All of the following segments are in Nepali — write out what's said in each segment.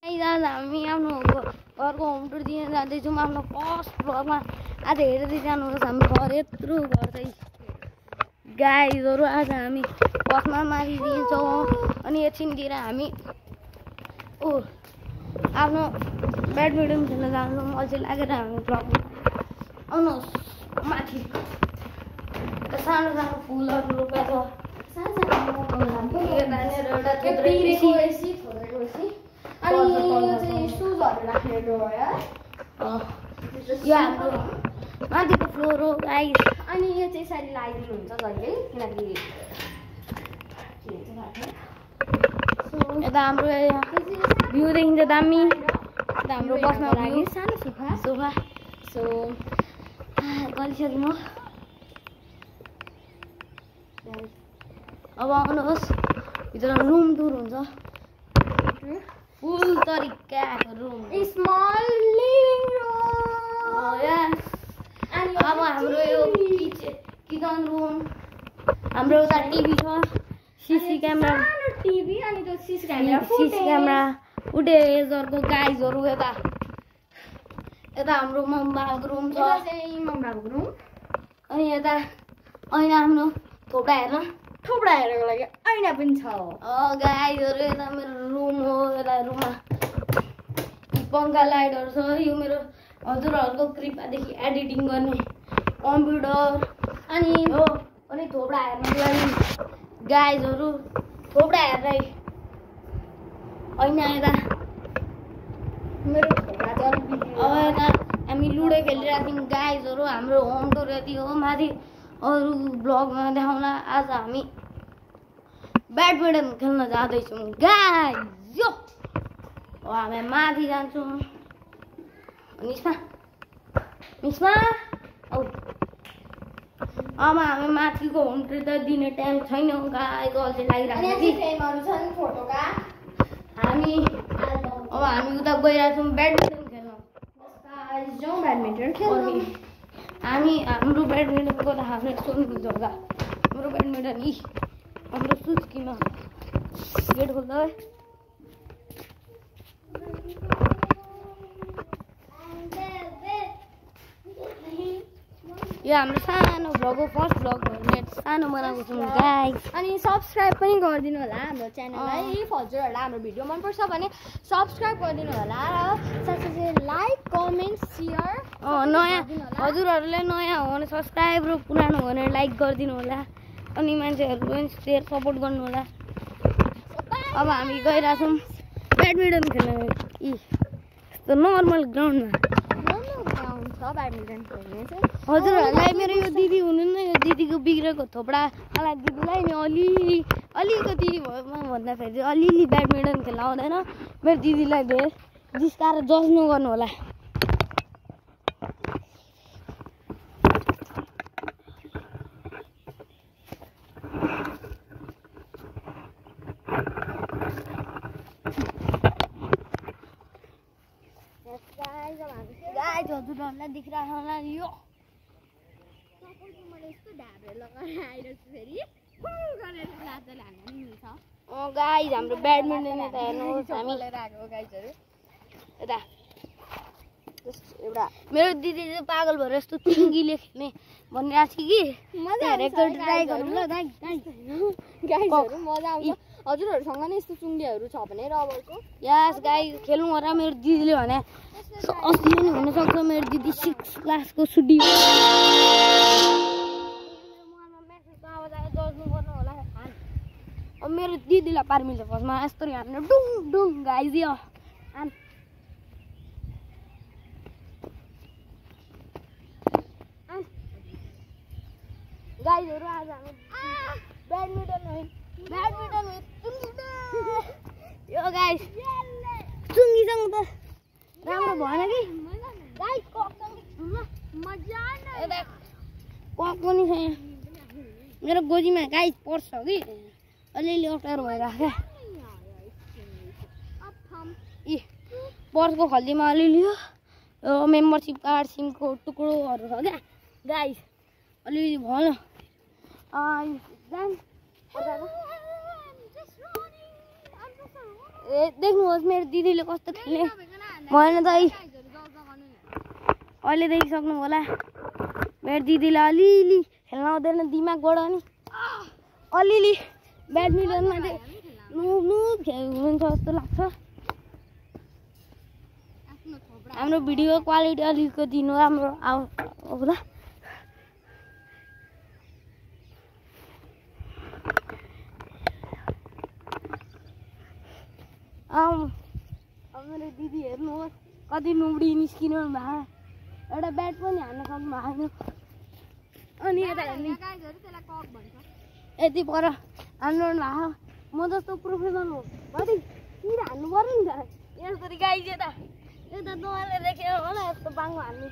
आज हामी आफ्नो घरको होम टुर दिन जाँदैछौँ आफ्नो फर्स्ट भ्लगमा। आज हेर्दै जानुहोस् हाम्रो घर यत्रो घर चाहिँ गाईहरू। आज हामी बसमा माथि दिन्छौँ अनि एकछिनतिर हामी आफ्नो ब्याडमिन्टन खेल्न जान्छौँ। अझै लागेर हामी भ्लगमा आउनुहोस् माथि। सानो सानो फुलहरू रोपेको अनि यो चाहिँ सुजहरू राख्ने ड्रवर यो हाम्रो माथिको फ्लोर हो गाइस। अनि यो चाहिँ यसरी लगाइदिनुहुन्छ जहिले किनकि यता हाम्रो भ्यू देखिन्छ दामी। यता हाम्रो बस्न लागि सानो सोफा सो गरिसकेँ म। अब आउनुहोस् भित्र रुम टुर हुन्छ। फुल तरिकाको रुम स्मल लिभिङ रुम। अनि अब हाम्रो यो किचन रुम। हाम्रो उता टिभी छ, सिसी क्यामेरा टिभी अनि त्यो सिसी क्यामेरा फुटेजहरूको गाइजहरू। यता हाम्रो मम्माको रुम छ। मम्माको रुम। अनि यता ऐना आफ्नो थोप्रा हेर्नको लागि ऐना पनि छ। गाइजहरू यता मेरो रुम हो। यता रुममा पङ्खा लाइटहरू छ। यो मेरो हजुरहरूको कृपादेखि एडिटिङ गर्ने कम्प्युटर अनि हो अनि थोप्रा हेर्नको लागि गाइजहरू थोप्रा हेर्दै ऐना। यता मेरो थोप्रा चाहिँ अब यता हामी लुडो खेलिरहेको थियौँ गाइजहरू। हाम्रो होम टुर यति हो। माथि अरू ब्लगमा देखाउला। आज हामी ब्याडमिन्टन खेल्न जाँदैछौँ गाइज। हामी माथि जान्छौँ। मिसमा औ अब हामी माथिको होम टुर त दिने टाइम छैन गाइज। अझै लागिरहेको फोटोका हामी उता गइरहेको छौँ ब्याडमिन्टन खेल्न। जाउँ ब्याडमिन्टन खेल्नु। हाम्रो ब्याडमिन्टनको त हाम्रो सुन्नुहुन्छ होला। हाम्रो ब्याडमिन्टन हाम्रो सुस्कीमा गेट खोल्दा यो हाम्रो सानो भ्लग हो। फर्स्ट भ्लग सानो बनाएको छौँ गाइस। अनि सब्सक्राइब पनि गरिदिनु होला हाम्रो च्यानललाई। इफ हजुरहरूलाई हाम्रो भिडियो मनपर्छ भने सब्सक्राइब गरिदिनु होला र साथसाथै लाइक कमेन्ट सेयर। नयाँ हजुरहरूले नयाँ हो भने सब्सक्राइब र पुरानो हो भने लाइक गरिदिनु होला। अनि मान्छेहरू पनि सेयर सपोर्ट गर्नु होला। अब हामी गइरहेछौँ ब्याडमिन्टन खेल्न। यस्तो नर्मल ग्राउन्डमा ब्याडमिन्टन खेल्ने चाहिँ हजुरहरूलाई मेरो यो दिदी हुनुहुन्न। यो दिदीको बिग्रेको थोप्रा वाला दिदीलाई नि अलिकति भन्दाखेरि चाहिँ अलिअलि ब्याडमिन्टन खेल्न आउँदैन। मेरो दिदीलाई धेरै जिस्काएर जस्नु गर्नु होला। हजुरहरूलाई देखिरहेको होला यो गाइज हाम्रो ब्याडमिन्टन यता हेर्नुहोस्। हामी यता एउटा मेरो दिदी चाहिँ पागल भएर यस्तो चुङ्गीले खेल्ने भनिरहेको थियो कि ट्राई गर्नु ल गाइजहरू मजा आउँछ। हजुरहरूसँग नै यस्तो चुङ्गीहरू छ भने रबरको यस गाइज खेल्नु होला। मेरो दिदीले भने अस्ति पनि हुनसक्छ मेरो दिदी 6 क्लासको सुडी। अब मेरो दिदीलाई पार मिल्छ फर्स्टमा यस्तो हान्नु डुङ डुङ गाइज। गाइजहरू आज हामी ब्याडमिन्टन यो गाइस चुङ्गीसँग त राम्रो भएन कि गाइस। कक पनि छ मेरो गोजीमा गाइस पर्छ कि अलिअलि अप्ठ्यारो भइरहेको क्या। पर्सको खल्तीमा अलिअलि यो मेम्बरसिप कार्ड सिमको टुक्रोहरू छ क्या गाइस। अलिअलि भयो देख्नुहोस् मेरो दिदीले कस्तो खेल्ने मैले त अहिले देखिसक्नु होला मेरो दिदीलाई अलिअलि खेल्न आउँदैन दिमागबाट नि अलिअलि ब्याडमिन्टनमा चाहिँ नुब हुनुहुन्छ जस्तो लाग्छ हाम्रो भिडियो क्वालिटी अलिकति नराम्रो होला मेरो दिदी हेर्नुहोस् कति नुबडी निस्किनु भएको एउटा ब्याट पनि हान्न सक्नु भएको अनि यता हेर्नु यति पर हान्नु भएको म जस्तो प्रोफेसनल हो कति तिर हान्नु पर्यो नि त यसरी गाई यता यता तपाईँले देखेर होला यस्तो बाङ्गो हान्ने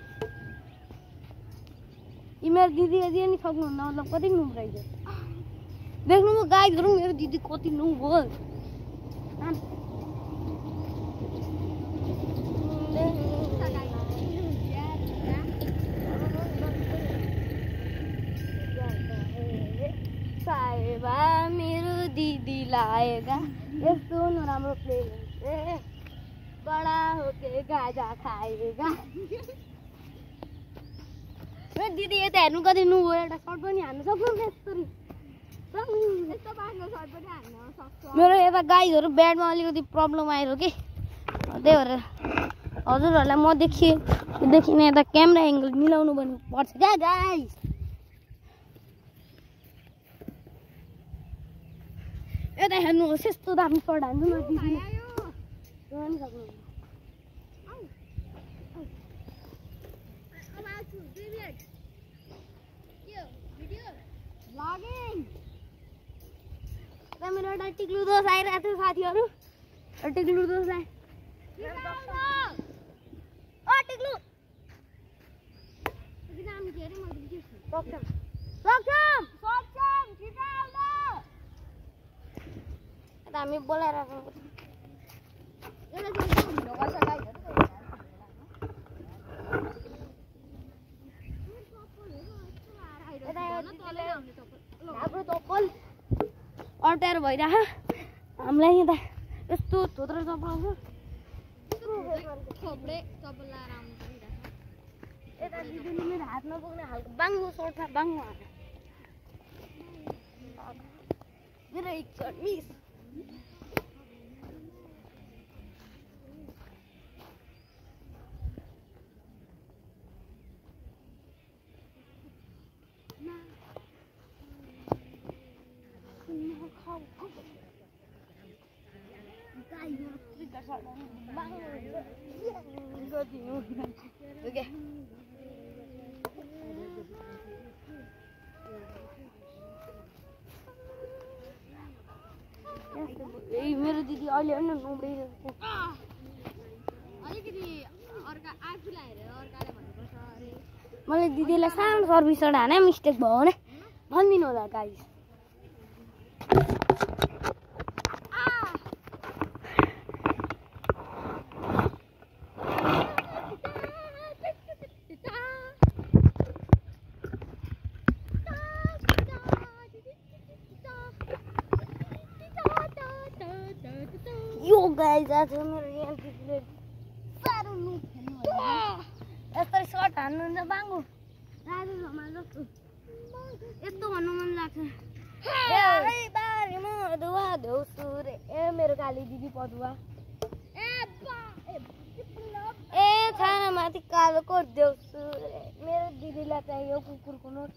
यी मेरो दिदी यदि नि सक्नुहुन्न मतलब कति नुब रहेछ देख्नु गाईहरू मेरो दिदी कति नुब हो साहेबा मेरो दिदी लाएगा यस्तो नराम्रो प्ले बडा होके गाजा खाएगा मेरो दिदी यता हेर्नु कति नु हो एउटा सर्ट पनि हान्नु सक्नु यस्तरी मेरो यता गाईहरू ब्याडमा अलिकति प्रब्लम आएर कि त्यही भएर हजुरहरूलाई म देखिने यता क्यामेरा एङ्गल मिलाउनु पर्छ क्या गाइस यता हेर्नुहोस् यस्तो दामी सर्ट हान्छु न दिदीले मेरो एउटा टिक्लु दोष आइरहेको थियो साथीहरू टिक्लु दोष आयो टिक्लु हामी बोलाएर हाम्रो चप्पल अल्टाएर भइरह हामीलाई यता यस्तो थोत्रो चप्पल आउँछ यता दिदीले मेरो हात नपुग्ने खालको बाङ्गो सोर्छ बाङ्गो हात मेरो एक सर्ट मिस मेरो दिदी अहिले पनि नुब्रिरहेको मैले दिदीलाई सानो सर्भिसबाट हाने मिस्टेक भयो भने भनिदिनु होला गाइस गाइस आज मेरो यहाँ दिदीले साह्रो नुब खेल्नु यस्तै सर्ट हान्नुहुन्छ बाङ्गो राजु समाज जस्तो यस्तो भन्नु मन लाग्छ धुवा देउसु रे ए मेरो काली दिदी पदुवा ए छाना माथि कालो कोट देउसु रे मेरो दिदीलाई चाहियो कुकुरको नोट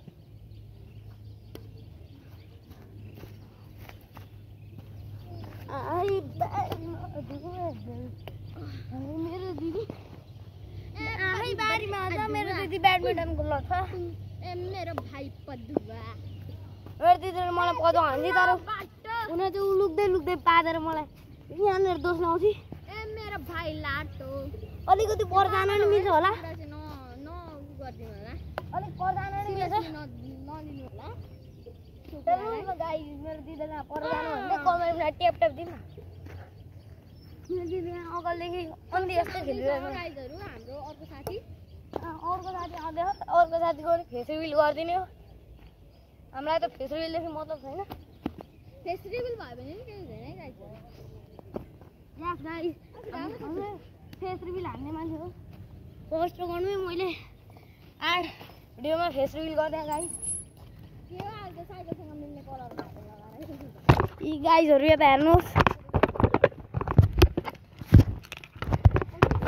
मेरो दिदी बारीमा आउँछ मेरो दिदी ब्याडमिन्टनको लड्छ मेरो भाइ पदुवा मेरो दिदीले मलाई पदो हान्थ्यो तर उनीहरू चाहिँ लुक्दै पादेर मलाई यहाँनिर दोष लाउँछ मेरो भाइ लाटो अलिकति पर जान नि मिल्छ होला अलिक पर जान नि मिल्छ गाई मेरो दिदीलाई पर जानु भन्दै कमेन्टमा ट्याप दिनु मेरो दिदी अगाडिदेखि अन्त यस्तो खेलिरहेको हाम्रो अर्को साथी आउँदै हो अर्को साथीको फेस रिभिल गरिदिने हो हामीलाई त फेस रिभिलदेखि मतलब छैन फेस रिभिल भयो भने नि केही हुँदैन है गाइस यस गाइस फेस रिभिल हान्ने मान्छे हो पोस्ट गर्नु मैले एड भिडियोमा फेस रिभिल गर्दै गाइस के हो आज साइकलसँग मिल्ने कलर भएको लगाएर यी गाइसहरु यता हेर्नुहोस्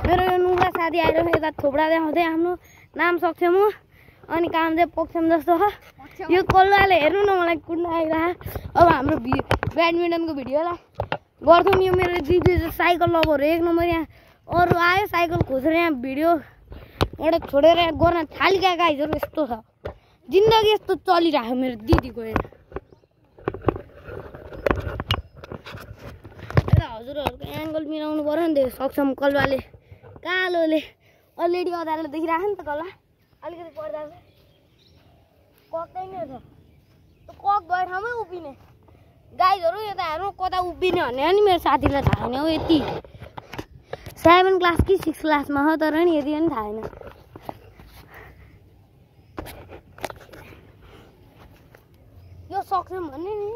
मेरो यो नुगा साथी आएर यता थोपडा देखाउँदै आफ्नो नाम सक्षम हो अनि काम चाहिँ पक्षम जस्तो छ यो कलुवाले हेर्नु न मलाई कुद्न आइरह अब हाम्रो ब्याडमिन्टनको भिडियोलाई गर्छौँ यो मेरो दिदी साइकल लभर एक नम्बर यहाँ अरू आयो साइकल खोजेर यहाँ भिडियो एउटा छोडेर यहाँ गर्न थालिका गाइसहरु यस्तो छ जिन्दगी यस्तो चलिरहेको मेरो दिदीको यहाँ हजुरहरूको एङ्गल मिलाउनु पर्यो नि त सक्षम कलुवाले कालोले अलरेडी अदालो देखिरहेको नि त कलुवा अलिकति पर्दा कक्कै नै छ त्यो कक गए ठाउँमै उभिने गाइजहरू यता हेर्नु कता उभिने भन्ने नि मेरो साथीलाई थाहा छैन हो यति 7 क्लास कि 6 क्लासमा हो तर नि यति पनि थाहा छैन यो सक्षम भन्ने नि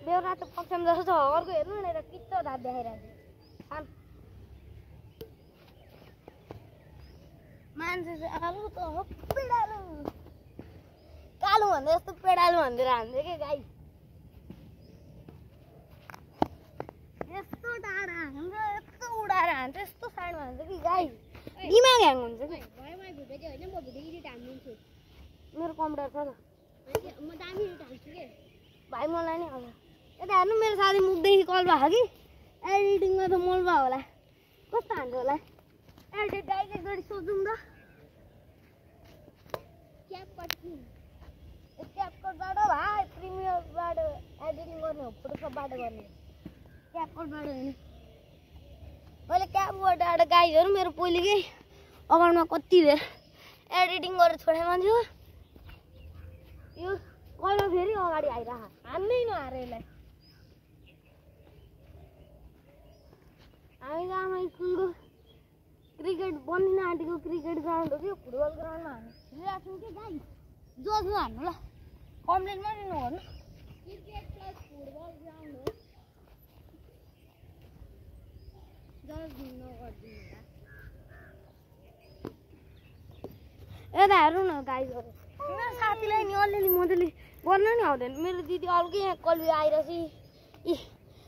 बेहुरा त पक्षम जस्तो छ अर्को हेर्नु न यता किच्चो धाप देखाइरहेको छ मान्छे चाहिँ आलु त हो पेडालु कालु भन्दा जस्तो पेडालु भनेर हान्छ के गाई यस्तो टाढा हान्छ यस्तो उडाएर हान्छ यस्तो साइडमा हान्छ कि गाई दिमाग ह्याङ हुन्छ कि मेरो कम्प्युटर छ त म दामी रिट हाल्छु के भाइ मलाई नै आउँछ यता हेर्नु मेरो साथी मुखदेखि कल भएको कि एडिटिङमा त मोल्बा होला कस्तो हान्छ होला एडिट गाइस एकचोटि सोचौँ त क्यापकटबाट भाइ प्रिमियरबाट एडिटिङ गर्ने हो फोटोसपबाट गर्ने क्यापकटबाट होइन मैले क्यापकटबाट गाइसहरू मेरो पहिलेकै अगाडिमा कति धेरै एडिटिङ गरेर छोडे मान्छे हो यो कहिले फेरि अगाडि आइरह हान्नै नहार यसलाई हामी गाउँमा स्कुलको क्रिकेट बनिन आँटेको क्रिकेट ग्राउन्ड हो कि फुटबल ग्राउन्डमा हामी खेलिरहेको छौँ कि गाई जोज्नु हान्नु ल कम्प्लेन मात्रै नगर्नु क्रिकेट प्लस फुटबल ग्राउन्ड हो जोज्नु नगर्दिनु यता हेर्नु न गाईहरू मेरो साथीलाई नि अलिअलि मजाले गर्न नि आउँदैन मेरो दिदी अर्कै यहाँ कल्बी आइरहेछ इ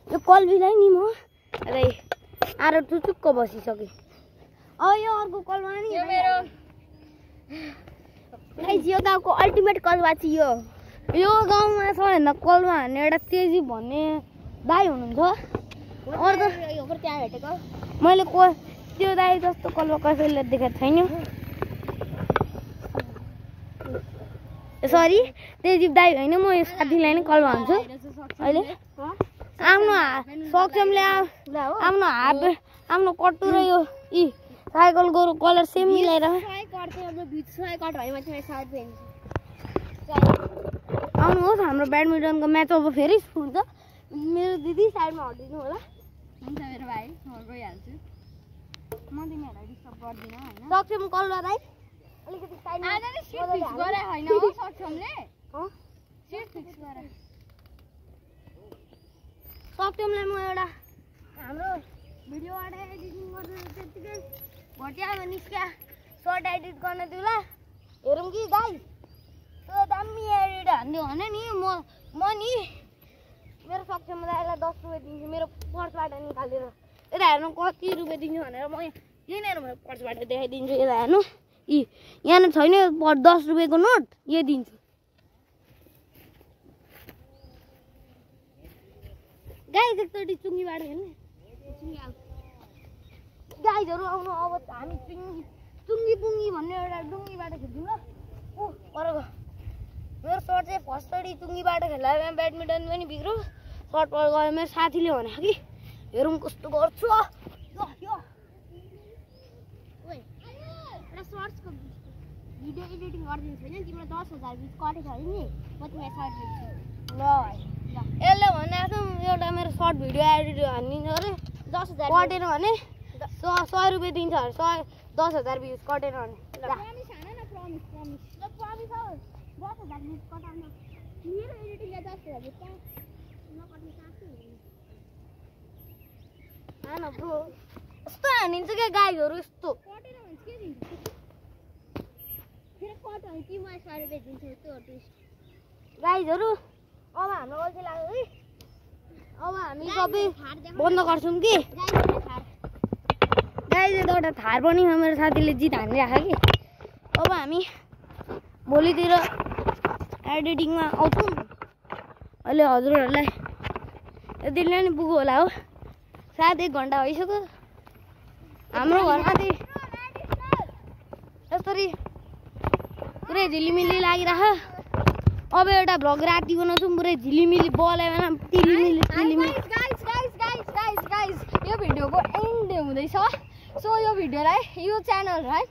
यो कल्बीलाई नि म यतै आएर टुचुक्क बसिसकेँ अब यो अर्को कलवा नि मेरो यो गाउँको अल्टिमेट कलवा चाहिँ यो गाउँमा सबैभन्दा कलवा हान्ने एउटा तेजी भन्ने दाइ हुनुहुन्छ अरू त्यहाँ भेटेको मैले त्यो दाइ जस्तो कलवा कसैले देखेको छैन सरी तेजी दाइ होइन म यो साथीलाई नै कलवा हान्छु अहिले आफ्नो सक्षमले आफ्नो कट्टु र यो साइकलको कलर सेम मिलाएर आउनुहोस् हाम्रो ब्याडमिन्टनको म्याच अब फेरि हुन्छ मेरो दिदी साइडमा हटिदिनु होला हुन्छ मेरो भाइ म गइहाल्छु म तिमीहरूलाई डिस्टर्ब गर्दिनँ होइन सक्षम कलवा दाइ अलिकति साइडमा आज नि सिट फिक्स गरे होइन हो सक्षमले सिट फिक्स गरे सक्षमलाई म एउटा हाम्रो भिडियोबाट एडिटिङ गरेर त्यतिकै घटियामा निस्क्या सर्ट एडिट गर्न दिउला हेरौँ कि गाई त्यो दामी एडिट हान्दियो भने नि म नि मेरो सक्षम दाइलाई 10 रुपियाँ दिन्छु मेरो पर्सबाट निकालेर यता हेर्नु कति रुपियाँ दिन्छु भनेर म यहीँनिर मेरो पर्सबाट देखाइदिन्छु यता हेर्नु यहाँ छैन 10 रुपियाँको नोट यो दिन्छु गाई एकचोटि चुङ्गीबाट हेर्ने गाईहरू आउनु अब हामी चुङ्गी पुङ्गी भन्ने एउटा डुङ्गीबाट खेल्छौँ ल परको मेरो सर्ट चाहिँ फर्स्टचोटि चुङ्गीबाट खेल्दा ब्याडमिन्टन पनि बिग्रो सर्ट पर गयो मेरो साथीले भने कि हेरौँ कस्तो गर्छु एउटा सर्ट्सको भिडियो एडिटिङ गरिदिन्छु होइन तिम्रो 10,000 बिच कटेको छ नि म तिमीलाई सर्ट दिन्छु ल यसले भनेको एउटा मेरो सर्ट भिडियो एडिट हानिदिन्छ अरे 10,000 कटेन भने 100 रुपियाँ दिन्छ अरे 10,000 भ्युज कटेन भने प्रमिस हान न प्रमिस ल प्रमिस हो 10,000 बिच कटाउन मेरो एडिटिङले 10,000 बिच नकट्ने साथै हुँदैन हैन ब्रो यस्तो हानिन्छ के गाईहरु यस्तो कटेर हुन्छ के दिन्छ फेरि कट हो कि म 100 रुपैयाँ दिन्छु त्यो टुइस्ट गाईहरु अब हाम्रो गल्ती लाग्यो है अब हामी सबै बन्द गर्छौं कि गाइस एउटा थार पनि मेरो साथीले जित हानिराख्यो कि अब हामी भोलितिर एडिटिङमा आउँछौँ अहिले हजुरहरूलाई यति नै नि पुग्यो होला हो सायद 1 घण्टा भइसक्यो हाम्रो घरमा चाहिँ यसरी पुरै झिलिमिली लागिराख अब एउटा भ्लग राति बनाउँछौँ पुरै झिलिमिली बलाएन टिलिमिली गाइस यो भिडियोको एन्ड हुँदैछ सो यो भिडियोलाई यो च्यानललाई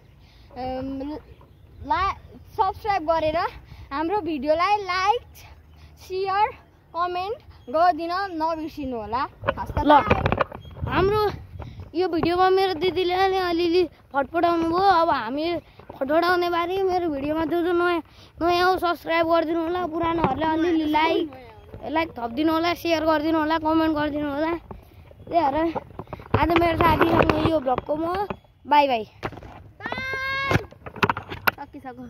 सब्स्क्राइब गरेर हाम्रो भिडियोलाई लाइक शेयर कमेन्ट गरिदिन नबिर्सिनु होला ल हाम्रो यो भिडियोमा मेरो दिदीले अलिअलि फटफटाउनु भयो अब हामी फटफटाउने बारे मेरो भिडियोमा जो नयाँ हो सब्स्क्राइब गरिदिनु होला पुरानोहरूले अलिअलि लाइक थपिदिनु होला शेयर गरिदिनु होला कमेन्ट गरिदिनु होला त्यही भएर आज मेरो साथीसँग यो भ्लगको म बाई बाई सकिसक्यो